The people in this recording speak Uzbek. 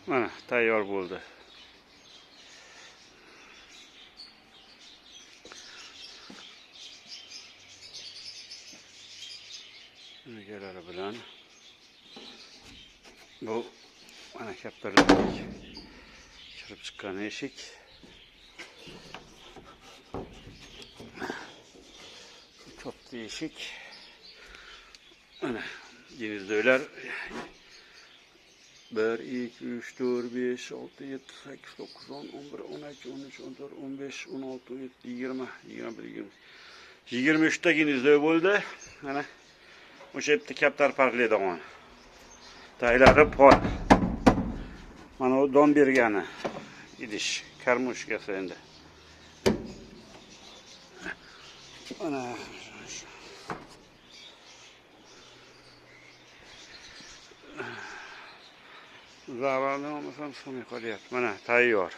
Mana tayyor bo'ldi. Egalari bilan bu mana kaptarlar kirib chiqqan eshik. Katta eshik. Mana denizdoylar 1 2 3 4 5 6 7 8 9 10 11 12 13 14 15 16 17 20 21 20 23 ta gnezdo bo'ldi. Mana o'sha yerda kaptar parlaydigan. Taylari pol. Mana u don bergani idish, karmushkasi endi. Mana zararni olmasam sig'may qolyapti. Mana tayyor.